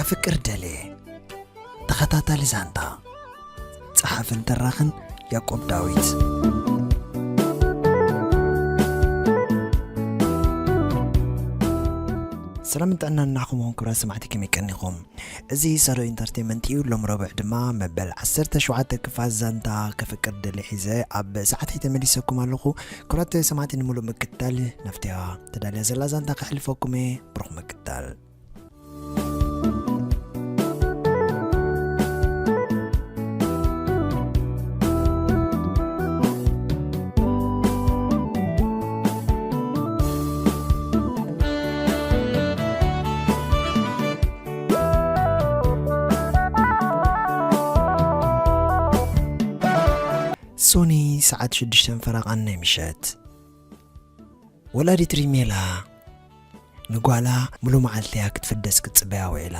ፍቅር ደሌ። ተኸታታሊ ዛንታ። ጸሓፍን ተራኽን ያዕቆብ ዳዊት። ሰላምን ጥዕናን ንዓኹም ይኹን ክቡራት ሰማዕቲ፣ ከመይ ቀኒኹም? እዚ ሳሎ ኢንተርቴይንመንት እዩ። ሎም ረቡዕ ድማ መበል ዓሰርተ ሸውዓተ ክፋል ዛንታ ከፍቅር ደሌ ሒዘ ኣብ ሰዓተይ ተመሊሰኩም ኣለኹ። ክቡራት ሰማዕቲ፣ ንምሉእ ምክትታል ናብታ ተዳልያ ዘላ ዛንታ ከሕልፈኩም እየ። ብሩኽ ምክትታል። ሶኒ ሰዓት ሽዱሽተን ፈረቓን ናይ ምሸት። ወላዲት ሪሜላ ንጓላ ሙሉ መዓልቲ እያ ክትፍደስ ክትጽበያ ውዒላ።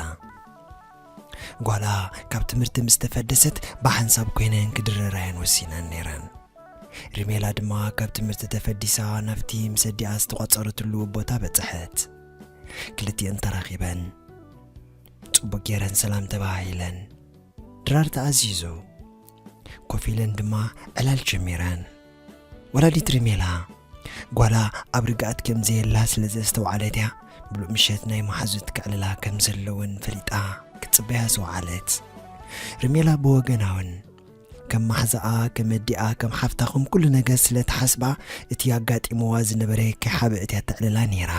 ጓላ ካብ ትምህርቲ ምስ ተፈደሰት ብሓንሳብ ኮይነን ክድርራየን ወሲነን ነይረን። ሪሜላ ድማ ካብ ትምህርቲ ተፈዲሳ ናብቲ ምስ ኣዲኣ ዝተቋጸረትሉ ቦታ በጽሐት። ክልቲኤን ተራኺበን ጽቡቕ ገይረን ሰላም ተባሃሂለን። ድራር ተኣዚዙ። ኮፍ ኢለን ድማ ዕላል ጀሚረን። ወላዲት ሪሜላ ጓላ ኣብ ርግኣት ከም ዘየላ ስለ ዘስተውዓለት እያ፣ ምሉእ ምሸት ናይ መሓዙት ከዕልላ ከም ዘለወን ፈሊጣ ክትጽበያ ዝወዓለት። ሪሜላ ብወገና እውን ከም ማሕዛኣ፣ ከም ኣዲኣ፣ ከም ሓፍታ፣ ከም ኩሉ ነገር ስለ ትሓስባ፣ እቲ ኣጋጢምዋ ዝነበረ ከይሓበአት እያ ተዕልላ ነይራ።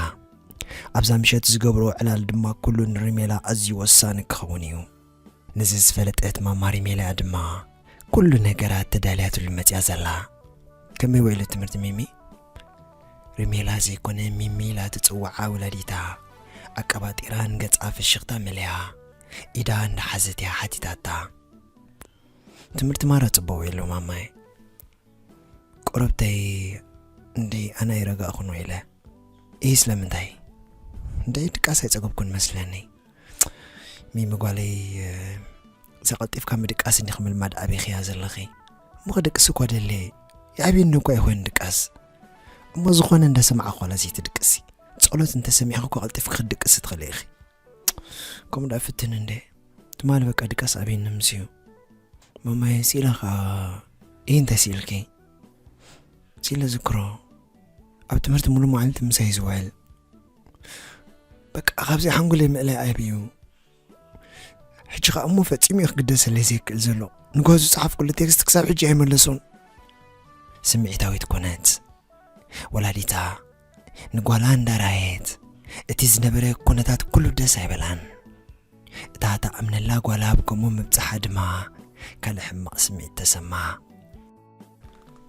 ኣብዛ ምሸት ዝገብሮ ዕላል ድማ ኩሉ ንሪሜላ ኣዝዩ ወሳኒ ክኸውን እዩ። ነዚ ዝፈለጠት ማማ ሪሜላ ድማ ኩሉ ነገራት ተዳልያትሉ መጽያ ዘላ። ከመይ ውዒሉ ትምህርቲ ሚሚ? ሪሜላ ዘይኮነ ሚሚ ኢላ ትጽውዓ ወላዲታ ኣቀባጢራ ንገጻ ፍሽኽታ መሊኣ ኢዳ እንዳሓዘት እያ ሓቲታታ። ትምህርቲ ማራ ጽቡቕ ውዒሉ ማማይ። ቆረብተይ እንዴ ኣነ ኣይረጋእኹን ውዒለ። ኢሂ ስለምንታይ? እንዴ ድቃስ ኣይጸገብኩን መስለኒ። ሚሚ ጓለይ፣ እዛ ቀልጢፍካ ምድቃስ እንዲኺ ምልማድ ኣበይኽያ ዘለኺ? እሞ ክድቅስ እኳ ደልየ፣ ይኣብየኒ እኳ ይኾን ድቃስ። እሞ ዝኾነ እንዳሰማዕኺ ዋላ ዘይትድቅሲ። ጸሎት እንተሰሚዕኺ እኳ ቀልጢፍኪ ክትድቅሲ ትኽእሊ ኢኺ። ከምኡ ደኣ ፍትን እንዴ። ትማሊ በቃ ድቃስ ኣብየኒ ምስዩ። ማማየ ስኢላ ኸኣ፣ ኢሂ እንታይ ስኢልኪ? ስኢለ ዝክሮ። ኣብ ትምህርቲ ሙሉእ መዓልቲ ምሳይ ዝውዕል። በቃ ካብዚ ሓንጎለይ ምእላይ ኣብዩ። ሕጂ ኸኣ እሞ ፈጺሙ እዩ ክግደሰለይ ዘይክእል ዘሎ። ንጓ ዝጸሓፍኩሉ ቴክስት ክሳብ ሕጂ ኣይመለሶን። ስምዒታዊት ኮነት። ወላዲታ ንጓላ እንዳራየት፣ እቲ ዝነበረ ኩነታት ኩሉ ደስ ኣይበላን። እታ ትኣምነላ ጓላ ኣብ ከምኡ ምብጽሓ ድማ ካልእ ሕማቕ ስምዒት ተሰማ።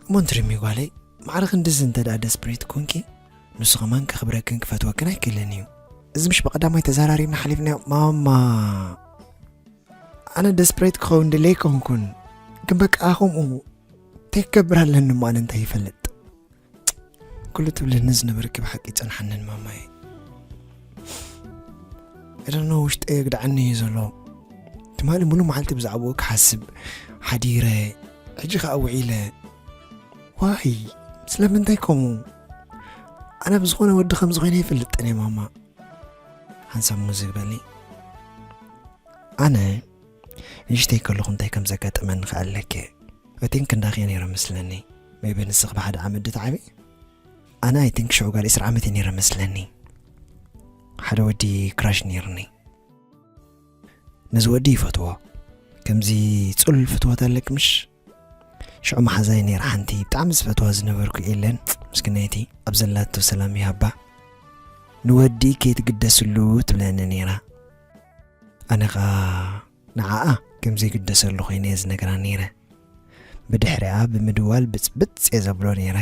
እሞ እንትሪሚ ጓለይ፣ ማዕረ ክንድዚ እንተ ደኣ ደስፕሬት ኮንኪ፣ ንሱ ኸማን ከኽብረክን ክፈትወክን ኣይክእልን እዩ። እዚ ምሽ ብቐዳማይ ተዘራሪብና ሓሊፍናዮ። ማማ፣ ኣነ ደስፕሬት ክኸውን ድሌ ኣይኮንኩን፣ ግን በቃ ከምኡ እንታይ ክገብር ኣለኒ እሞ ኣነ እንታይ ይፈልጥ? ኩሉ ትብለኒ ዝነበርኪ ብሓቂ ይጸንሓንን ማማይ። I don't know፣ ውሽጠይ የግድዓኒ እዩ ዘሎ። ትማሊ ሙሉ መዓልቲ ብዛዕባኡ ክሓስብ ሓዲረ፣ ሕጂ ኸኣ ውዒለ። ዋይ፣ ስለምንታይ ከምኡ? ኣነ ብዝኾነ ወዲ ከም ዝኾነ ይፈልጥን እየ ማማ። ሓንሳብ ሙዝ ግበሊ። ኣነ ንእሽተይ ከለኹ እንታይ ከም ዘጋጠመኒ ክኣለኪ። I think እንዳኺ ነይረ መስለኒ። Maybe ንስኺ ብሓደ ዓመት ዶ ትዓቢ? ኣነ I think ሽዑ ጋር ዕስራ ዓመት ነይረ መስለኒ። ሓደ ወዲ ክራሽ ነይርኒ። ነዚ ወዲ ይፈትዎ። ከምዚ ጽሉል ፍትወት ኣለኪ ምሽ? ሽዑ መሓዛይ ነይራ ሓንቲ ብጣዕሚ ዝፈትዋ ዝነበርኩ ኤለን፣ ምስክነይቲ፣ ኣብ ዘላቶ ሰላም ይሃባ። ንወዲ ከይትግደስሉ ትብለኒ ነይራ። ኣነ ኸኣ ንዓኣ ከም ዘይግደሰሉ ኮይነ እየ ዝነግራ ነይረ። ብድሕሪኣ ብምድዋል ብጽብጽ እየ ዘብሎ ነይረ።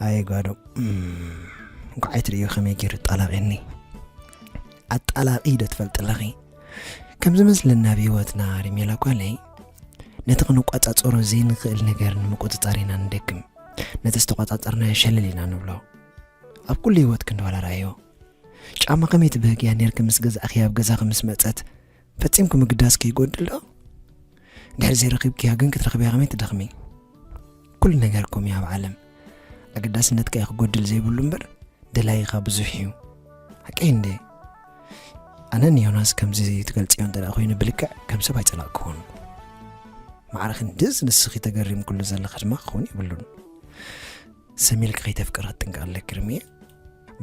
ኣየ ጓዶ፣ እም፣ እንኳዕ ኣይትርእዮ ከመይ ገይሩ ኣጣላቒኒ። ኣጣላቒ ዶ ትፈልጢ ኣለኺ? ከም ዝመስለኒ ኣብ ህይወትና ሪሜላ ጓለይ፣ ነቲ ክንቋጻጸሮ ዘይንኽእል ነገር ንምቁጽጻር ኢና ንደክም። ነቲ ዝተቋጻጸርናዮ ሸለል ኢና ንብሎ። ኣብ ኩሉ ህይወትኪ እንዶ ዋላ ረኣዮ። ጫማ ከመይ ትብህግያ ኔርኪ ምስ ገዛእኽያ ኣብ ገዛኺ ምስ መጸት? ፈጺምኪ ምግዳስ ከይጎድል ዶ? እንድሕር ዘይረኺብክያ ግን ክትረኽብያ ከመይ ትደኽሚ? ኩሉ ነገር ከምኡ እዩ ኣብ ዓለም። ኣገዳስነትካ እዩ ክጎድል ዘይብሉ እምበር፣ ደላይኻ ብዙሕ እዩ። ሓቀይ እንዴ? ኣነ ንዮናስ ከምዚ ትገልጽዮ እንተ ደኣ ኮይኑ ብልክዕ ከም ሰብ ኣይጸላእክዎን። ማዕረ ክንድዚ ንስኺ ተገሪምክሉ ዘለኺ ድማ ክኸውን የብሉን። ሰሚልኪ ከይተፍቅሪ ክትጥንቀቂ ኣለኪ ርምየ።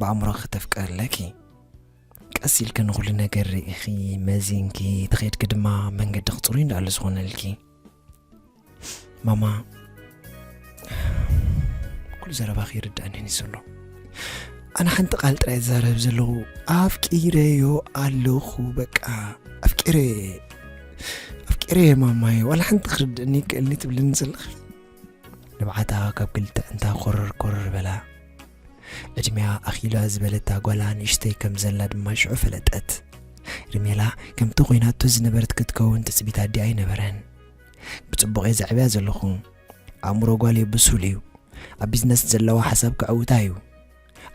ብኣእምሮኺ ክተፍቅሪ ኣለኪ። ቀስ ኢልኪ ንኹሉ ነገር ርኢኺ መዚንኪ ተኸይድኪ ድማ መንገድኺ ጽሩይ እንዳኣሉ ዝኾነልኪ። ማማ፣ ኩሉ ዘረባኺ ይርድኣኒ እዩ ዘሎ። ኣነ ሓንቲ ቃል ጥራይ ዝዛረብ ዘለኹ፣ ኣፍቂረዮ ኣለኹ። በቃ ኣፍቂረ ኣፍቂረ ማማየ፣ ዋላ ሓንቲ ክርድእኒ ይክእልኒ ትብልኒ ዘለኺ? ንብዓታ ካብ ክልተ እንታ ኮረር ኮረር በላ። ዕድሚኣ ኣኺላ ዝበለታ ጓላ ንእሽተይ ከም ዘላ ድማ ሽዑ ፈለጠት። ርሜላ ከምቲ ኮይናቶ ዝነበረት ክትከውን ትጽቢት ኣዲኣ ኣይነበረን። ብጽቡቕ እየ ዘዕብያ ዘለኹ። ኣእምሮ ጓል እዩ ብሱል እዩ። ኣብ ቢዝነስ ዘለዋ ሓሳብ ከዕውታ እዩ።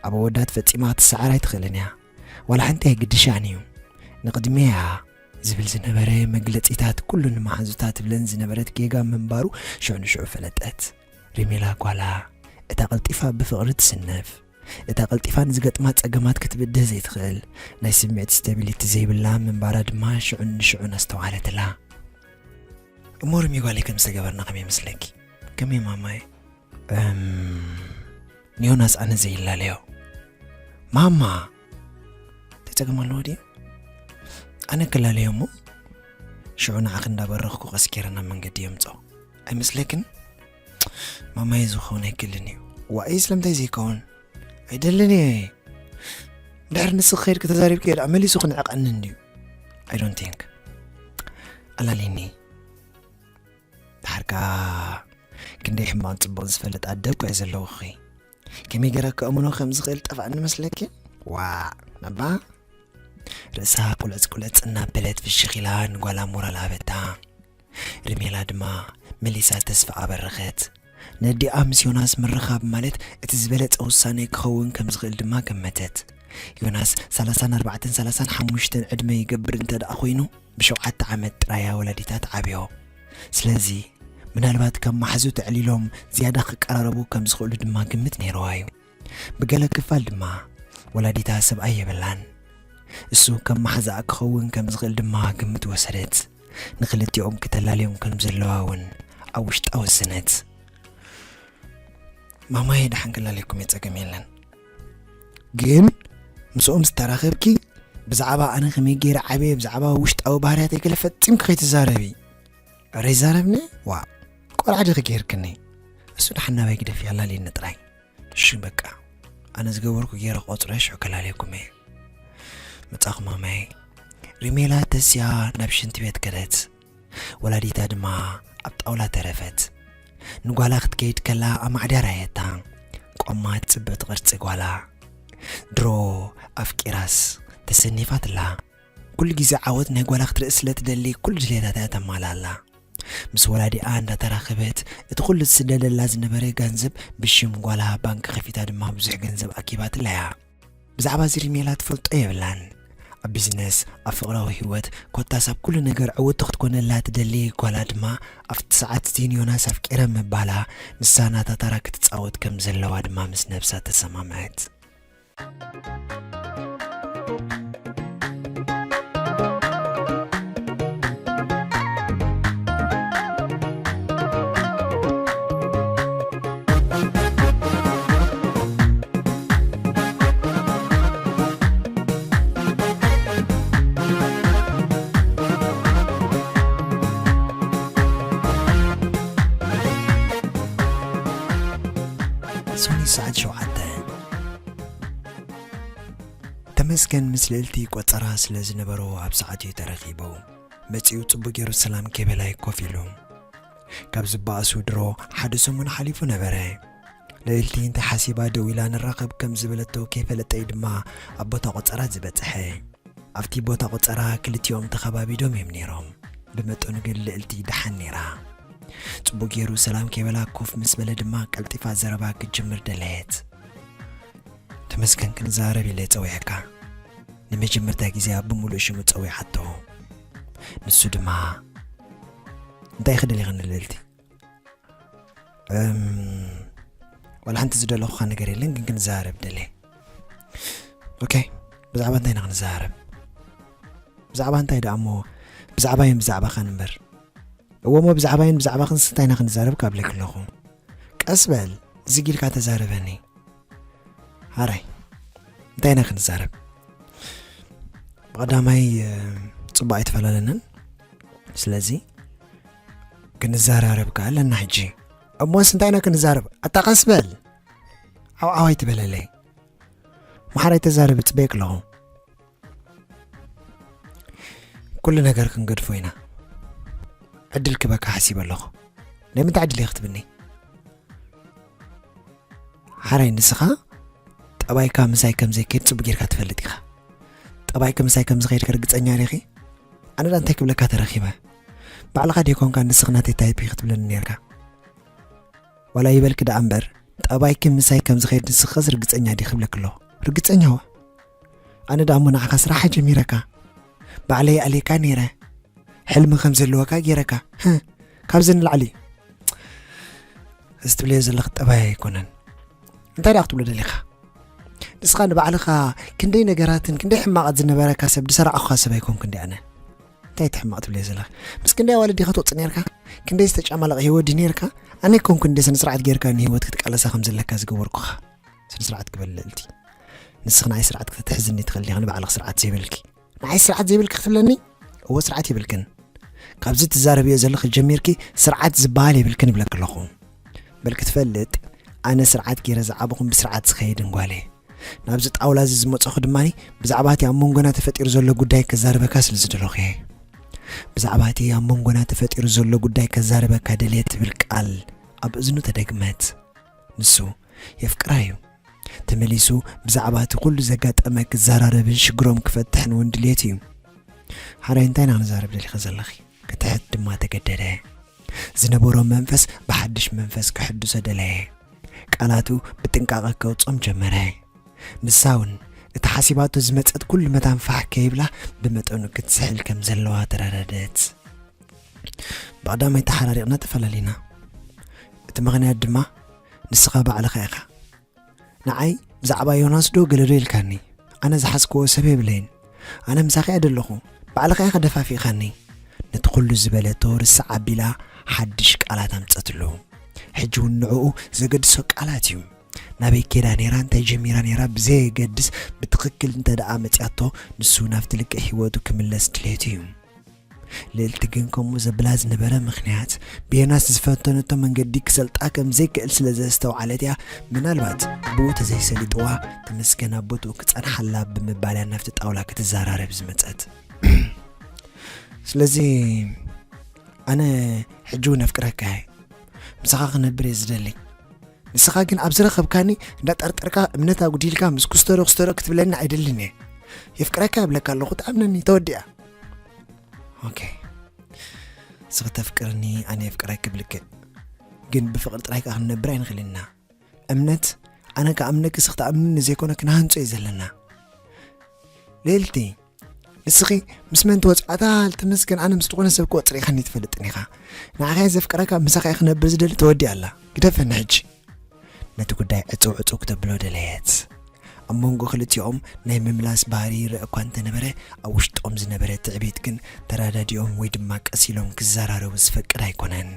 ኣብ ኣወዳት ፈጺማ ክትሰዓር ኣይትኽእልን እያ። ዋላ ሓንቲ ኣይግድሻን እዩ። ንቕድሚያ ዝብል ዝነበረ መግለጺታት ኩሉ ንመሓዙታ ትብለን ዝነበረት ጌጋ ምንባሩ ሽዑ ንሽዑ ፈለጠት። ሪሜላ ጓላ እታ ቀልጢፋ ብፍቕሪ ትስነፍ፣ እታ ቀልጢፋ ንዝገጥማ ጸገማት ክትብድህ ዘይትኽእል፣ ናይ ስምዒት ስታቢሊቲ ዘይብላ ምንባራ ድማ ሽዑ ንሽዑ ኣስተውዓለትላ። እሞ ሪሚ ጓለይ ከም ዝተገበርና ከመይ ይመስለኪ? ከመይ ማማይ? እም፣ ንዮናስ ኣነ ዘይላለዮ። ማማ! እንታይ ጸገም ኣለዎ ድዩ? ኣነ ክላለዮ እሞ ሽዑ ንዓኺ እንዳበረኽኩ ቀስ ገይረ ናብ መንገዲ የምጽኦ። ኣይመስለክን? ማማየ ዝኸውን ኣይክእልን እዩ። ዋይ ስለምንታይ ዘይከውን? ኣይደልን እየ። ድሕሪ ንስኺ ከይድኪ ተዛሪብክዮ ደኣ መሊሱ ክንዕቐኒ እንድዩ። I don't think። ኣላሊኒ። ድሓር ከኣ ክንደይ ሕማቕን ጽቡቕን ዝፈልጥ ኣደ እኮ እየ ዘለውኺ። ከመይ ገይረ ከእምኖ ከም ዝኽእል ጠፍኣኒ መስለኪ? ዋእ፣ ነባ ርእሳ ቁልዕጽ ቁልዕጽ እናበለት ፍሽኽ ኢላ ንጓላ ሞራል ሃበታ። ርሜላ ድማ መሊሳ ተስፋ ኣበረኸት። ነዲኣ ምስ ዮናስ ምርኻብ ማለት እቲ ዝበለጸ ውሳኔ ክኸውን ከም ዝኽእል ድማ ገመተት። ዮናስ ሰላሳን ኣርባዕተን ሰላሳን ሓሙሽተን ዕድመ ይገብር እንተ ደኣ ኮይኑ፣ ብሸውዓተ ዓመት ጥራያ ወላዲታ ትዓብዮ። ስለዚ፣ ምናልባት ካብ መሓዙ ተዕሊሎም ዝያዳ ክቀራረቡ ከም ዝኽእሉ ድማ ግምት ነይርዋ እዩ። ብገለ ክፋል ድማ፣ ወላዲታ ሰብኣይ የብላን። እሱ ከም መሓዛኣ ክኸውን ከም ዝኽእል ድማ ግምት ወሰደት። ንኽልቲኦም ክተላልዮም ከም ዘለዋ እውን ኣብ ውሽጣ ወሰነት። ማማየ ደሓን ክላለየኩም እየ፣ ጸገም የለን። ግን ምስኦም ዝተራኸብኪ ብዛዕባ ኣነ ከመይ ገይረ ዓብየ፣ ብዛዕባ ውሽጣዊ ባህርያተይ ገለ ፈጺምኪ ከይትዛረቢ። ኧረ ይዛረብኒ? ዋእ፣ ቆልዓ ዲኺ ገይርክኒ? እሱ ደሓን ናባይ ግደፊ፣ ኣላልየኒ ጥራይ። እሺ በቃ፣ ኣነ ዝገበርኩ ገይረ ክቆጽሮ እየ፣ ሽዑ ከላልየኩም እየ። መጻኹ ማማየ። ሪሜላ ተስያ ናብ ሽንቲ ቤት ከደት። ወላዲታ ድማ ኣብ ጣውላ ተረፈት። ንጓላ ክትከይድ ከላ ኣማዕድያ ራየታ። ቆማት ጽብቕቲ ቅርጺ ጓላ። ድሮ ኣፍቂራስ ተሰኒፋትላ። ኩሉ ግዜ ዓወት ናይ ጓላ ክትርኢ ስለ ትደሊ ኩሉ ድሌታታ እያ ተማልኣላ። ምስ ወላዲኣ እንዳተራኸበት እቲ ኩሉ ትስደደላ ዝነበረ ገንዘብ ብሽም ጓላ ባንክ ከፊታ ድማ ብዙሕ ገንዘብ ኣኪባትላ እያ። ብዛዕባ እዚ ሪሜላ ትፈልጦ የብላን። ኣብ ቢዝነስ፣ ኣብ ፍቕራዊ ህይወት፣ ኮታስ ኣብ ኩሉ ነገር ዕውቲ ክትኮነላ ትደሊ ጓላ ድማ ኣብቲ ሰዓት እቲ ንዮናስ ኣፍቂረ ምባላ ንሳ ናታ ተራ ክትጻወት ከም ዘለዋ ድማ ምስ ነብሳ ተሰማምዐት። ሶኒ ሰዓት ሸውዓተ። ተመስገን ምስ ልእልቲ ቆጸራ ስለ ዝነበሮ ኣብ ሰዓቱ እዩ ተረኺቡ። መጺኡ ጽቡቕ ገይሩ ሰላም ኬቤላይ ኮፍ ኢሉ። ካብ ዝበኣሱ ድሮ ሓደ ሰሙን ሓሊፉ ነበረ። ልእልቲ እንታይ ሓሲባ ደው ኢላ ንራኸብ ከም ዝበለቶ ከይፈለጠ እዩ ድማ ኣብ ቦታ ቆጸራ ዝበጽሐ። ኣብቲ ቦታ ቆጸራ ክልቲኦም ተኸባቢዶም እዮም ነይሮም። ብመጠኑ ግን ልእልቲ ደሓን ነይራ። ጽቡቕ ገይሩ ሰላም ኬቤላ ኮፍ ምስ በለ ድማ ቀልጢፋ ዘረባ ክትጅምር ደለየት። ተመስገን ክንዛረብ ኢለ ጸዊዐካ። ንመጀመርታ ግዜ ኣብ ብምሉእ ሽሙ ጸዊዓቶ። ንሱ ድማ፣ እንታይ ኢኺ ደሊኽኒ ልእልቲ? እም፣ ዋላ ሓንቲ ዝደለኹኻ ነገር የለን፣ ግን ክንዛረብ ደልየ። ኦኬ፣ ብዛዕባ እንታይ ኢና ክንዛረብ? ብዛዕባ እንታይ ደኣ እሞ? ብዛዕባይን ብዛዕባኻን እምበር። እወ እሞ ብዛዕባይን ብዛዕባኽንስ እንታይ ኢና ክንዛረብ ካብ ኢለኪ ኣለኹ። ቀስ በል፣ ዝግ ኢልካ ተዛረበኒ። ሓራይ፣ እንታይ ኢና ክንዛረብ? ብቐዳማይ፣ እ፣ ጽቡቕ ኣይተፈላለናን። ስለዚ ክንዘራረብ ከ ኣለና ሕጂ። እሞስ እንታይ ኢና ክንዛረብ? ኣታ ቀስ በል። ዓው ዓው ኣይትበለለይ። ማሕራይ ተዛረብ፣ እጽበየክ ኣለኹ። ኩሉ ነገር ክንገድፎ ኢና። ዕድል ክበካ ሓሲበ ኣለኹ። ናይ ምንታይ ዕድል ኢኺ ክትብኒ? ሓራይ ንስኻ ጠባይካ ምሳይ ከም ዘይከይድ ጽቡቕ ጌርካ ትፈልጥ ኢኻ። ጠባይካ ምሳይ ከም ዝኸይድ ርግጸኛ ዲኺ? ኣነ ደኣ እንታይ ክብለካ ተረኺበ? ባዕልኻ ደይኮንካ ንስኺ ናተይ ታይፕ ኢኺ ክትብለኒ ኔርካ። ዋላ ይበልኪ ደኣ እምበር፣ ጠባይኪ ምሳይ ከም ዝኸይድ ንስኽስ ርግጸኛ ዲኺ ክብለኪ ኣለኹ። ርግጸኛ ዋ? ኣነ ደኣ እሞ ንዓኻ ስራሕ ጀሚረካ። ባዕለይ ኣልየካ ኔረ። ሕልሚ ከም ዘለወካ ጌረካ። ህ፣ ካብዚ ንላዕሊ። እዚ ትብለዮ ዘለኺ ጠባይ ኣይኮነን። እንታይ ደኣ ክትብሎ ደሊኻ? ንስኻ ንባዕልኻ ክንደይ ነገራትን ክንደይ ሕማቓት ዝነበረካ ሰብ ዝሰራዕኹኻ ሰብ ኣይኮንኩን ድየ ኣነ? እንታይ እቲ ሕማቕ ትብለዮ ዘለኺ? ምስ ክንደይ ኣዋልድ ዲኻ ትወጽእ ኔርካ? ክንደይ ዝተጫማለቐ ህይወት ድዩ ኔርካ? ኣነ ኣይኮንኩን ድየ ስነ ስርዓት ጌርካ ንህይወት ክትቃለሳ ከም ዘለካ ዝገበርኩኻ? ስነ ስርዓት ግበሪ ልዕልቲ። ንስኺ ንዓይ ስርዓት ከተትሕዝኒ ትኽእሊ ዲኺ ንባዕልኺ ስርዓት ዘይብልኪ? ንዓይ ስርዓት ዘይብልኪ ክትብለኒ? እወ ስርዓት የብልክን። ካብዚ ትዛረብዮ ዘለኺ ጀሚርኪ ስርዓት ዝበሃል የብልክን እብለኪ ኣለኹ። በል ክትፈልጥ ኣነ ስርዓት ገይረ ዝዓበኹን ብስርዓት ዝኸይድን ጓል እየ። ናብዚ ጣውላ እዚ ዝመጸኹ ድማ ብዛዕባ እቲ ኣብ መንጎና ተፈጢሩ ዘሎ ጉዳይ ከዛርበካ ስለ ዝደለኹ እየ። ብዛዕባ እቲ ኣብ መንጎና ተፈጢሩ ዘሎ ጉዳይ ከዛርበካ ደልየ ትብል ቃል ኣብ እዝኑ ተደግመት። ንሱ የፍቅራ እዩ። ተመሊሱ ብዛዕባ እቲ ኩሉ ዘጋጠመ ክዘራረብን ሽግሮም ክፈትሕን እውን ድልየት እዩ። ሓራይ እንታይ ኢና ክንዛረብ ደሊኸ ዘለኺ? ክትሕት ድማ ተገደደ። ዝነበሮ መንፈስ ብሓድሽ መንፈስ ክሕድሶ ደለየ። ቃላቱ ብጥንቃቐ ከውጾም ጀመረ። ንሳ እውን እቲ ሓሲባቶ ዝመጸት ኩሉ መታን ፋሕ ከይብላ ብመጠኑ ክትስሕል ከም ዘለዋ ተረዳደት። ብቐዳማይ ተሓራሪቕና ተፈላለና። እቲ ምኽንያት ድማ ንስኻ ባዕልኻ ኢኻ። ንዓይ ብዛዕባ ዮናስ ዶ ገለ ዶ ኢልካኒ? ኣነ ዝሓዝክዎ ሰብ የብለይን። ኣነ ምሳኺ እየ ዘለኹ። ባዕልኻ ኢኻ ደፋፊእካኒ። ነቲ ኩሉ ዝበለቶ ርስዕ ኣቢላ ሓድሽ ቃላት ኣምጸትሉ። ሕጂ እውን ንዕኡ ዘገድሶ ቃላት እዩ። ናበይ ኬዳ ነይራ፣ እንታይ ጀሚራ ነይራ ብዘየገድስ ብትኽክል እንተ ደኣ መጺኣቶ ንሱ ናብቲ ልክዕ ህይወቱ ክምለስ ድሌቱ እዩ። ልእልቲ ግን ከምኡ ዘብላ ዝነበረ ምኽንያት ብዮናስ ዝፈተነቶ መንገዲ ክሰልጣ ከም ዘይክእል ስለ ዘስተውዓለት እያ። ምናልባት ብኡ ተዘይሰሊጥዋ ተመስገን ኣብ ቦትኡ ክጸንሓላ ብምባል እያ ናብቲ ጣውላ ክትዘራረብ ዝመጸት። ስለዚ ኣነ ሕጂ እውን ኣፍቅረካ እየ። ምሳኻ ክነብር እየ ዝደሊ። ንስኻ ግን ኣብ ዝረኸብካኒ እንዳጠርጠርካ እምነት ኣጉዲልካ ምስ ኩስተሮ ኩስተሮ ክትብለኒ ኣይደልን እየ። የፍቅረካ እብለካ ኣለኹ፣ ትኣምነኒ፣ ተወዲኣ። ኦኬ። ንስኺ ተፍቅርኒ፣ ኣነ የፍቅረኪ ብልክዕ። ግን ብፍቕሪ ጥራይ ከኣ ክንነብር ኣይንኽእልን ኢና። እምነት፣ ኣነ ክኣምነኪ ንስኺ ትኣምንኒ ዘይኮነ ክንሃንጾ እዩ ዘለና። ልእልቲ፣ ንስኺ ምስ መን ትወጽእ? ኣታ ተመስገን፣ ኣነ ምስ ዝኾነ ሰብ ክወጽእ ርኢኻኒ ትፈልጥን ኢኻ። ንዓኻ እየ ዘፍቅረካ፣ ምሳኻ እየ ክነብር ዝደሊ፣ ተወዲኣ ኣላ። ግደፈኒ ሕጂ። ነቲ ጉዳይ ዕጽው ዕጽው ክተብሎ ደለየት። ኣብ መንጎ ክልቲኦም ናይ ምምላስ ባህሪ ይረአ እኳ እንተነበረ፣ ኣብ ውሽጦም ዝነበረ ትዕቢት ግን ተረዳዲኦም ወይ ድማ ቀስ ኢሎም ክዘራረቡ ዝፈቅድ ኣይኮነን።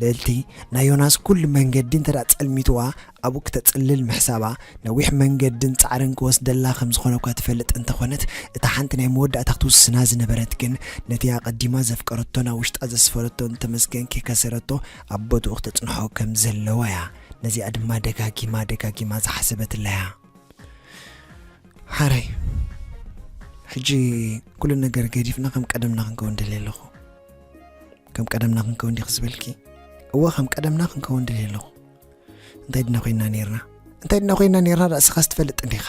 ልእልቲ፣ ናይ ዮናስ ኩሉ መንገዲ እንተ ደኣ ጸልሚትዋ፣ ኣብኡ ክተጽልል ምሕሳባ፣ ነዊሕ መንገድን ጻዕርን ክወስደላ ከም ዝኾነ እኳ ትፈልጥ እንተኾነት፣ እታ ሓንቲ ናይ መወዳእታ ክትውስና ዝነበረት ግን፣ ነቲ ኣቐዲማ ዘፍቀረቶን ኣብ ውሽጣ ዘስፈረቶን ተመስገን ከይከሰረቶ ኣብ ቦትኡ ክተጽንሖ ከም ዘለዋ እያ። ነዚኣ ድማ ደጋጊማ ደጋጊማ ዝሓሰበትላ እያ። ሓራይ፣ ሕጂ ኩሉ ነገር ገዲፍና ከም ቀደምና ክንከውን ደልየ ኣለኹ። ከም ቀደምና ክንከውን ዲኺ ዝበልኪ? እወ፣ ከም ቀደምና ክንከውን ደልየ ኣለኹ። እንታይ ድና ኮይና ኔርና? እንታይ ድና ኮይና ኔርና? ርእስኻስ ትፈልጥ እንዲኻ።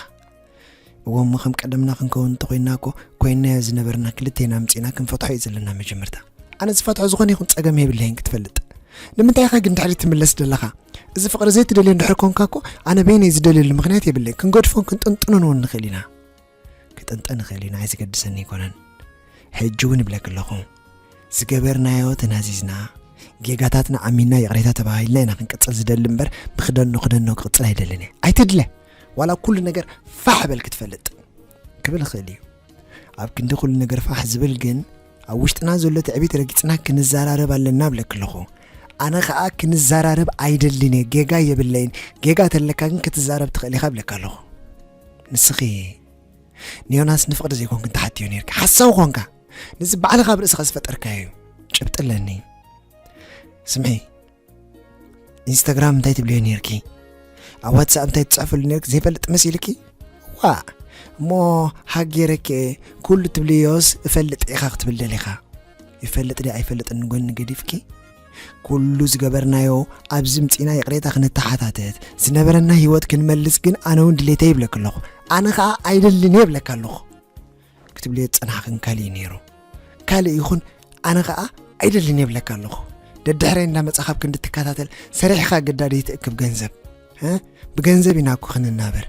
እወ፣ እሞ ከም ቀደምና ክንከውን እንተኾይንና እኮ፣ ኮይንናዮ ዝነበርና ክልቴና ኣምጺእና ክንፈትሖ እዩ ዘለና መጀመርታ። ኣነ ዝፈትሖ ዝኾነ ይኹን ጸገም የብለይን ክትፈልጥ። ንምንታይ ኢኻ ግን ድሕሪት ትምለስ ዘለኻ? እዚ ፍቕሪ ዘይትደልዮ እንድሕር ኮንካ እኮ፣ ኣነ በይነይ ዝደልየሉ ምኽንያት የብለይን። ክንገድፎን ክንጥንጥኖን እውን ንኽእል ኢና። ክጥንጠን ንኽእል እዩ፣ ንዓይ ዝገድሰኒ ኣይኮነን። ሕጂ እውን እብለኪ ኣለኹ፣ ዝገበርናዮ ተናዚዝና፣ ጌጋታትና ኣሚንና ይቕሬታ ተባሂልና ኢና ክንቅጽል ዝደሊ እምበር፣ ብክደኖ ክደኖ ክቕጽል ኣይደልን እየ። ኣይትድለ። ዋላ ኩሉ ነገር ፋሕ በል ክትፈልጥ ክብል ይኽእል እዩ። ኣብ ክንዲ ኩሉ ነገር ፋሕ ዝብል ግን፣ ኣብ ውሽጥና ዘሎ ትዕቢት ረጊጽና ክንዘራረብ ኣለና እብለኪ ኣለኹ። ኣነ ኸኣ ክንዘራረብ ኣይደልን እየ፣ ጌጋ የብለይን። ጌጋ ተለካ ግን ክትዛረብ ትኽእል ኢኻ እብለካ ኣለኹ። ንስኺ ንዮናስ ንፍቕሪ ዘይኮንክን ትሓትዮ ነይርኪ። ሓሳዊ ኮንካ። ነዚ ባዕልኻ ኣብ ርእስኻ ዝፈጠርካዮ እዩ። ጭብጢ ኣለኒ። ስምዒ፣ ኢንስታግራም እንታይ ትብልዮ ነይርኪ? ኣብ ዋትሳፕ እንታይ ትጽሕፍሉ ነይርኪ? ዘይፈልጥ መሲልኪ? ዋእ፣ እሞ ሃገረኪ፣ ኩሉ ትብልዮስ እፈልጥ ኢኻ ክትብል ደሊኻ። ይፈልጥ ድዩ ኣይፈልጥን ንጎኒ ገዲፍኪ፣ ኩሉ ዝገበርናዮ ኣብዚ ምጺና ይቕሬታ ክንተሓታተት፣ ዝነበረና ህይወት ክንመልስ ግን ኣነ እውን ድሌተይ ይብለኪ ኣለኹ። ኣነ ኸኣ ኣይደልን እየ ይብለካ ኣለኹ። ክትብልዮ ዝጸናሕክን ካልእ እዩ ነይሩ። ካልእ ይኹን፣ ኣነ ኸኣ ኣይደልን እየ ይብለካ ኣለኹ። ደድሕረይ እንዳመጻኻ ኣብ ክንዲ ትከታተል፣ ሰሪሕኻ ግዳ ደይትእክብ ገንዘብ። እ? ብገንዘብ ኢና እኮ ክንናበር።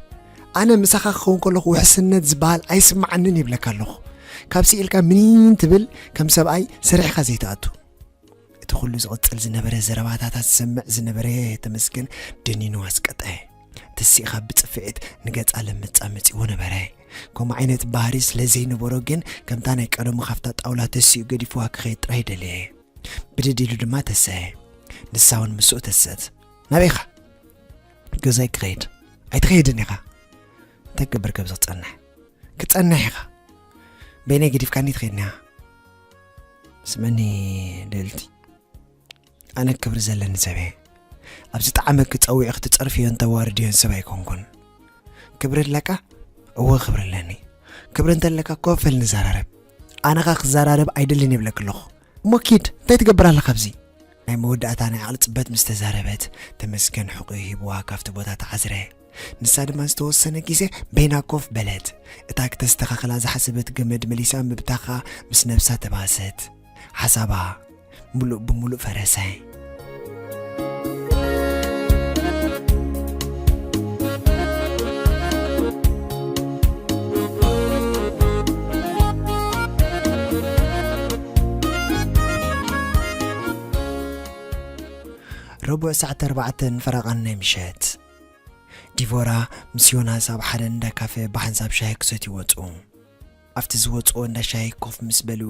ኣነ ምሳኻ ክኸውን ከለኹ ውሕስነት ዝበሃል ኣይስምዓንን ይብለካ ኣለኹ። ካብ ስኢልካ ምኒን ትብል፣ ከም ሰብኣይ ሰሪሕኻ ዘይትኣቱ። እቲ ኩሉ ዝቕጽል ዝነበረ ዘረባታታ ዝሰምዕ ዝነበረ ተመስገን ደኒኑ ኣስቀጠ። ተሲእኻ ብጽፍዒት ንገጻ ለምጻ መጺዎ ነበረ። ከምኡ ዓይነት ባህሪ ስለ ዘይነበሮ ግን፣ ከምታ ናይ ቀደሙ ካብታ ጣውላ ተሲኡ ገዲፍዋ ክኸይድ ጥራይ ደለየ። ብድድ ኢሉ ድማ ተሰአ። ንሳ እውን ምስኡ ተሰአት። ናበይ ኢኻ? ገዛይ ክኸይድ። ኣይትኸይድን ኢኻ። እንታይ ክገብር ከብዚ ክጸንሕ? ክጸንሕ ኢኻ። በይነይ ገዲፍካኒ ትኸይድኒ ኢኻ። ስመኒ ልእልቲ፣ ኣነ ክብሪ ዘለኒ ሰብ እየ። ኣብ ዝጠዓመኪ ጸዊዕኺ ትጸርፍዮን ተዋርድዮን ሰብ ኣይኮንኩን። ክብሪ ኣለካ? እወ ክብሪ ኣለኒ። ክብሪ እንተለካ ኮፍ በል ንዘራረብ። ኣነ ኸኣ ክዘራረብ ኣይደልን ይብለኪ ኣለኹ። እሞ ኪድ፣ እንታይ ትገብር ኣለኻ ኣብዚ? ናይ መወዳእታ ናይ ዓቕሊ ጽበት ምስ ተዛረበት፣ ተመስገን ሕቑኡ ሂብዋ ካብቲ ቦታ ተዓዝረ። ንሳ ድማ ዝተወሰነ ግዜ በይና ኮፍ በለት። እታ ክተስተኻኽላ ዝሓሰበት ገመድ መሊሳ ምብታኻ ምስ ነብሳ ተባእሰት። ሓሳባ ምሉእ ብምሉእ ፈረሰ። ረቡዕ ሰዓት ኣርባዕተን ፈረቓን ናይ ምሸት። ዲቮራ ምስ ዮናስ ኣብ ሓደ እንዳ ካፈ ብሓንሳብ ሻሂ ክሰትዩ ወጹ። ኣብቲ ዝወጽዎ እንዳ ሻሂ ኮፍ ምስ በሉ፣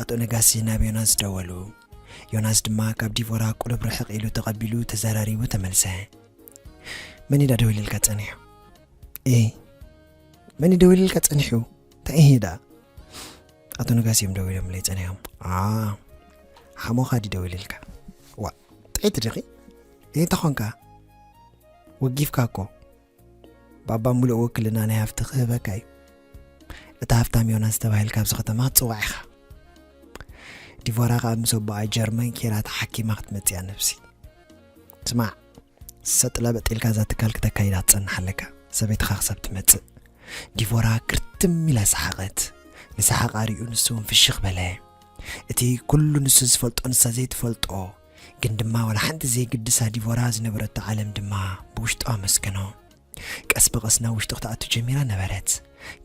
ኣቶ ነጋሲ ናብ ዮናስ ደወሉ። ዮናስ ድማ ካብ ዲቮራ ቁሩብ ርሕቕ ኢሉ ተቐቢሉ ተዘራሪቡ ተመልሰ። መን ኢዳ ደዊልልካ ጸኒሑ? ኤ፣ መን እዩ ደዊልልካ ጸኒሑ? እንታይ እዩ ደኣ? ኣቶ ነጋሲ እዮም ደዊሎምለይ ጸኒሖም። ኣ፣ ሓሞኻ ድዩ ደዊልልካ? ዋ፣ ጥዒቲ ዲኺ? እንታይ ኾንካ? ወጊፍካ እኮ። ባባ ምሉእ ውክልና ናይ ሃፍቲ ክህበካ እዩ። እቲ ሃፍታም ዮናስ ተባሂልካ ኣብዚ ከተማ ክትጽዋዕ ኢኻ። ዲቮራ ከኣ ምስ ኣቦኣ ጀርመን ኬራ ተሓኪማ ክትመጽእ እያ ነብሲ። ስማዕ፣ ሰጥ ለበጥ ኢልካ እዛ ትካል ክተካይዳ ክትጸንሕ ኣለካ። ሰበይትኻ ክሳብ ትመጽእ። ዲቮራ ክርትም ኢላ ሰሓቐት። ንሰሓቓ ሪኡ ንሱ እውን ፍሽኽ በለ። እቲ ኩሉ ንሱ ዝፈልጦ ንሳ ዘይትፈልጦ፣ ግን ድማ ዋላ ሓንቲ ዘይግድሳ ዲቮራ ዝነበረቶ ዓለም ድማ ብውሽጡ ኣመስገኖ። ቀስ ብቐስ ናብ ውሽጡ ክትኣቱ ጀሚራ ነበረት።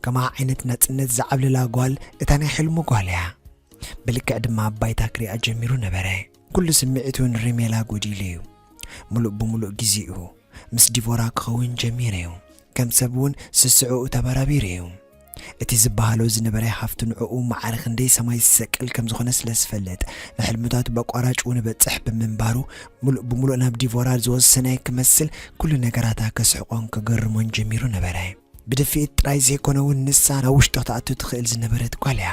ከማኣ ዓይነት ናጽነት ዝዓብለላ ጓል እታ ናይ ሕልሙ ጓል እያ። ብልክዕ ድማ ኣብ ባይታ ክሪኣ ጀሚሩ ነበረ። ኩሉ ስምዒቱ ንሪሜላ ጎዲሉ እዩ። ምሉእ ብምሉእ ግዜኡ ምስ ዲቮራ ክኸውን ጀሚሩ እዩ። ከም ሰብ እውን ስስዕኡ ተበራቢሩ እዩ። እቲ ዝበሃሎ ዝነበረ ሃፍቲ ንዕኡ ማዕረ ክንደይ ሰማይ ዝሰቅል ከም ዝኾነ ስለ ዝፈልጥ፣ ንሕልምታቱ በቋራጭ እውን በጽሕ ብምንባሩ፣ ምሉእ ብምሉእ ናብ ዲቮራ ዝወሰነ ክመስል፣ ኩሉ ነገራታ ከስሕቖን ከገርሞን ጀሚሩ ነበረ። ብድፍኢት ጥራይ ዘይኮነ እውን ንሳ ናብ ውሽጡ ክትኣቱ ትኽእል ዝነበረት ጓል እያ።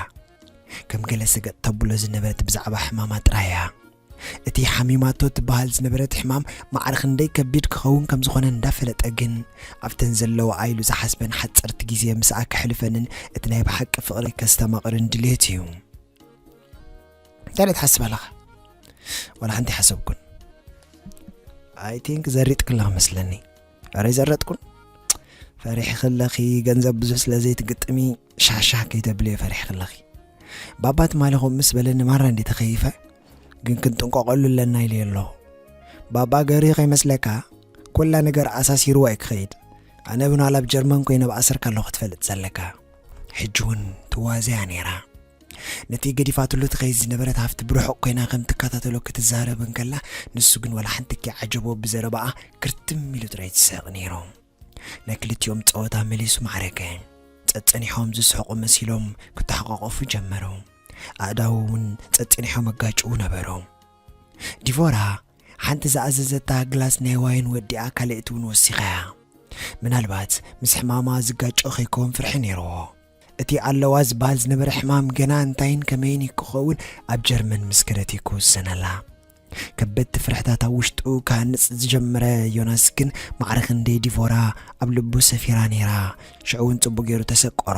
ከም ገለ ሰገጥ ተብሎ ዝነበረት ብዛዕባ ሕማማ ጥራይ እያ። እቲ ሓሚማቶ ትበሃል ዝነበረት ሕማም ማዕረ ክንደይ ከቢድ ክኸውን ከም ዝኾነ እንዳፈለጠ ግን፣ ኣብተን ዘለዋ ኢሉ ዝሓስበን ሓጸርቲ ግዜ ምስኣ ከሕልፈንን እቲ ናይ ብሓቂ ፍቕሪ ከስተማቕርን ድልየት እዩ። እንታይ ትሓስብ ኣለኻ? ዋላ ሓንቲ ሓሰብኩን። I think ዘሪጥክላ መስለኒ። ኧረ ኣይዘረጥኩን። ፈሪሕኺ ኣለኺ፣ ገንዘብ ብዙሕ ስለ ዘይትግጥሚ ሻሻ ከይተብልዮ ፈሪሕኺ ኣለኺ። ባባ ትማሊ ከምኡ ምስ በለኒ ማራ እንዴ ተኸይፈ፣ ግን ክንጥንቀቐሉ ኣለና ኢለ ኣለኹ። ባባ ገሪ ከይመስለካ፣ ኩላ ነገር ኣሳሲርዋ እዩ ክኸይድ። ኣነ እውን ዋላ ኣብ ጀርመን ኮይነ ብኣሰርካ ኣለኹ ክትፈልጥ ዘለካ። ሕጂ እውን ትዋዘያ ነይራ። ነቲ ገዲፋትሉ ትኸይድ ዝነበረት ሃፍቲ ብርሑቕ ኮይና ከም ትከታተሎ ክትዛረብ እንከላ፣ ንሱ ግን ዋላ ሓንቲ ከይዓጀቦ ብዘረባኣ ክርትም ኢሉ ጥራይ ዝስሕቕ ነይሩ። ናይ ክልቲኦም ጸወታ መሊሱ ማዕረገ። ጸጸኒሖም ዝስሕቑ መሲሎም ክተሓቋቆፉ ጀመሩ። ኣእዳዎም እውን ጸጸኒሖም ኣጋጭዉ ነበሩ። ዲቮራ ሓንቲ ዝኣዘዘታ ግላስ ናይ ዋይን ወዲኣ ካልእቲ እውን ወሲኻያ። ምናልባት ምስ ሕማማ ዝጋጮ ከይከውን ፍርሒ ነይርዎ። እቲ ኣለዋ ዝበሃል ዝነበረ ሕማም ገና እንታይን ከመይን ክኸውን ኣብ ጀርመን ምስ ከደት ክውሰነላ። ከበድቲ ፍርሕታት ኣብ ውሽጡ ክሃንጽ ዝጀመረ ዮናስ ግን ማዕረ ክንደይ ዲቮራ ኣብ ልቡ ሰፊራ ነይራ። ሽዑ እውን ጽቡቕ ገይሩ ተሰቆሮ።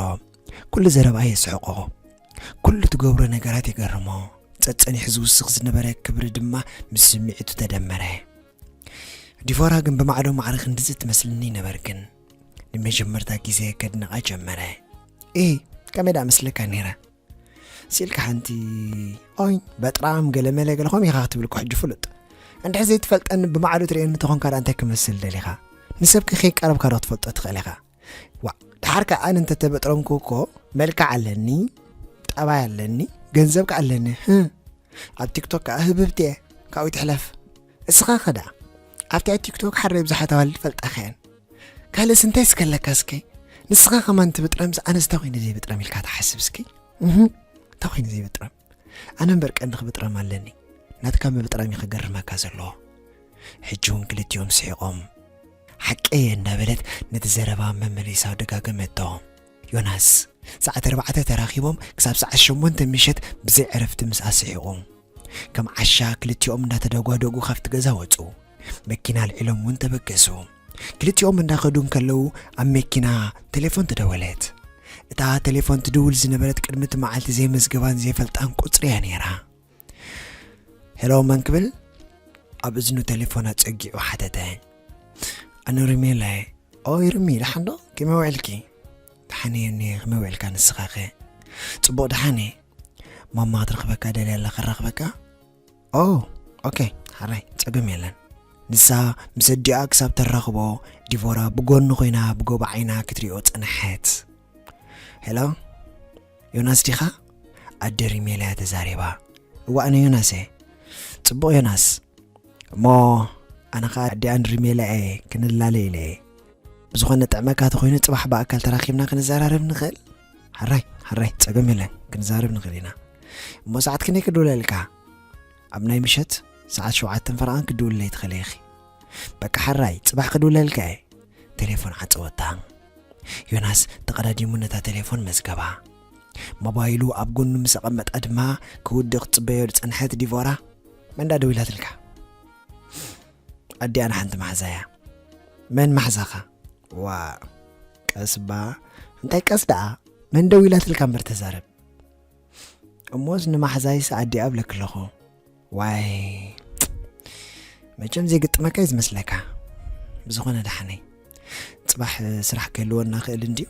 ኩሉ ዘረባ የስሕቆ። ኩሉ ትገብሮ ነገራት የገርሞ። ጸጸኒሑ ዝውስኽ ዝነበረ ክብሪ ድማ ምስ ስምዒቱ ተደመረ። ዲቮራ ግን ብማዕዶ ማዕረ ክንድዚ ትመስልኒ ነበርክን። ንመጀመርታ ግዜ ከድንቓ ጀመረ። እ ከመይ ደኣ መስለካ ነይረ? ሲልካ ሓንቲ ኦይ በጥራም ገለመለ ገለኹም ኢኻ ክትብል እኮ ሕጂ ፍሉጥ። እንድሕር ዘይትፈልጠኒ ብማዕዶ ትርእየኒ ተኾንካ ደኣ እንታይ ክመስል ደሊኻ? ንሰብኪ ከይቀረብካ ዶ ክትፈልጦ ትኽእል ኢኻ? ዋ፣ ደሓር ከኣ ኣነ እንተተበጥረምኩ እኮ መልክዕ ኣለኒ፣ ጠባይ ኣለኒ፣ ገንዘብ ከኣ ኣለኒ። ህ፣ ኣብ ቲክቶክ ከኣ ህብብቲ እየ። ካብኡ ትሕለፍ። እስኻ ኸ ደኣ ኣብቲ ኣይ ቲክቶክ ሓረይ ብዙሓት ኣዋልድ ፈልጣኻ እየን። ካልእስ እንታይ እስከ ኣለካ እስኪ? ንስኻ ከማን ትብጥረምስ ኣነስ እንታይ ኮይነ ዘይብጥረም ኢልካ ትሓስብ እስኪ? እህ፣ እንታይ ኮይነ ዘይብጥረም? ኣነ እምበር ቀንዲ ክብጥረም ኣለኒ። ናትካ ምብጥራም እዩ ከገርመካ ዘለዎ። ሕጂ እውን ክልቲኦም ስሒቖም። ሓቀይ እንዳበለት ነቲ ዘረባ መመሊሳ ደጋገመቶ። ዮናስ ሰዓት ኣርባዕተ ተራኺቦም ክሳብ ሰዓት ሸሞንተ ምሸት ብዘይ ዕረፍቲ ምስኣ ስሒቑ። ከም ዓሻ ክልቲኦም እንዳተደጓደጉ ካብቲ ገዛ ወጹ። መኪና ኣልዒሎም እውን ተበገሱ። ክልቲኦም እንዳኸዱ እንከለዉ ኣብ መኪና ቴሌፎን ተደወለት። እታ ቴሌፎን ትድውል ዝነበረት ቅድሚ እቲ መዓልቲ ዘይመዝገባን ዘይፈልጣን ቁጽሪ እያ ነይራ። ሄሎ፣ መን ክብል? ኣብ እዝኑ ቴሌፎን ኣጸጊዑ ሓተተ። ኣነ ሪሜላ እየ። ኦይ ርሚ፣ ደሓን ዶ? ከመይ ውዒልኪ? ደሓን እየ እኔ፣ ከመይ ውዒልካ ንስኻ ኸ? ጽቡቕ ደሓን እየ። ማማ ክትረኽበካ ደልያ ኣላ፣ ከራኽበካ? ኦ፣ ኦኬ፣ ሓራይ፣ ጸገም የለን። ንሳ ምስ ኣዲኣ ክሳብ ተራኽቦ፣ ዲቮራ ብጎኒ ኮይና ብጎቦ ዓይና ክትሪኦ ጸንሐት። ሄሎ፣ ዮናስ ዲኻ? ኣደ ሪሜላ እያ ተዛሪባ። እዋ፣ ኣነ ዮናስ እየ። ጽቡቕ ዮናስ። እሞ ኣነ ኸኣ ኣዲኣን ሪሜላ እየ፣ ክንላለ ኢለ እየ። ብዝኾነ ጥዕመካ ተኾይኑ ጽባሕ ብኣካል ተራኺብና ክንዘራረብ ንኽእል? ሓራይ፣ ሓራይ፣ ጸገም የለን፣ ክንዛረብ ንኽእል ኢና። እሞ ሰዓት ክንደይ ክድውለልካ? ኣብ ናይ ምሸት ሰዓት ሸውዓተን ፈረቓን ክድውልለይ ትኽእሊ ኢኺ። በቃ ሓራይ፣ ጽባሕ ክድውለልካ እየ። ቴሌፎን ዓጸወታ። ዮናስ ተቐዳዲሙ ነታ ቴሌፎን መዝገባ። ሞባይሉ ኣብ ጎኑ ምስ ኣቐመጣ ድማ ክውድቕ ትጽበዮ ዝጸንሐት ዲቮራ፣ መን ደኣ ደዊላትልካ? ኣዲኣ ንሓንቲ መሓዛ እያ። መን መሓዛኻ? ዋ፣ ቀስ እባ። እንታይ ቀስ ደኣ? መን ደዊላትልካ እምበር ተዛረብ። እሞስ ንማሕዛይስ ኣዲኣ እብለኪ ኣለኹ። ዋይ፣ መቸም ዘይግጥመካ እዩ ዝመስለካ። ብዝኾነ ደሓነይ፣ ጽባሕ ስራሕ ክህልወና ክእል እንድዩ።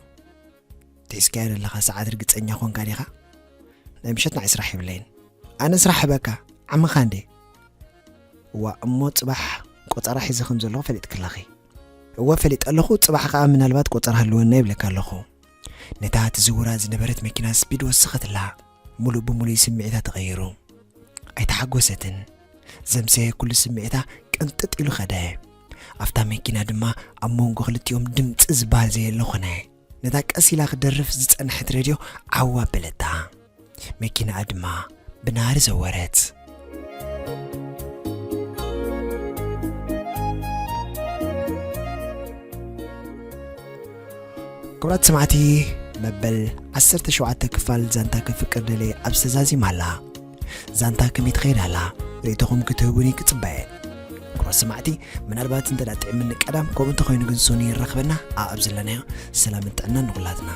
ትሒዝካዮ ዘለኻ ሰዓት ርግጸኛ ኮንካ ዲኻ? ናይ ምሸት ንዓይ ስራሕ የብለይን። ኣነ ስራሕ ህበካ፣ ዓመኻ እንዴ? እዋ፣ እሞ ጽባሕ ቆጸራ ሒዘ ከም ዘለኹ ፈሊጥኪ ኣለኺ። እወ፣ ፈሊጠ ኣለኹ። ጽባሕ ከኣ ምናልባት ቆጸራ ህልወና ይብለካ ኣለኹ። ነታ ትዝውራ ዝነበረት መኪና ስፒድ ወሰኸትላ። ሙሉእ ብሙሉእ ስምዒታ ተቐይሩ። ኣይተሓጎሰትን። ዘምሰየ ኩሉ ስምዒታ ቅንጥጥ ኢሉ ኸደ። ኣብታ መኪና ድማ ኣብ መንጎ ክልቲኦም ድምጺ ዝበሃል ዘየለ ኾነ። ነታ ቀስ ኢላ ክደርፍ ዝጸንሐት ሬድዮ ዓው ኣበለታ። መኪናኣ ድማ ብናህሪ ዘወረት። ክቡራት ሰማዕቲ፣ መበል ዓሰርተ ሸውዓተ ክፋል ዛንታ ክፍቅር ደለየ ኣብዚ ተዛዚማ ኣላ። ዛንታ ከመይ ትኸይድ ኣላ? ርእይቶኹም ክትህቡኒ ክጽበየ። ክቡራት ሰማዕቲ፣ ምናልባት እንተ ደኣ ጥዕምኒ ቀዳም፣ ከምኡ እንተኾይኑ ግን ሶኒ ይራኽበና። ኣብ ዘለናዮ ሰላምን ጥዕናን ንኹላትና።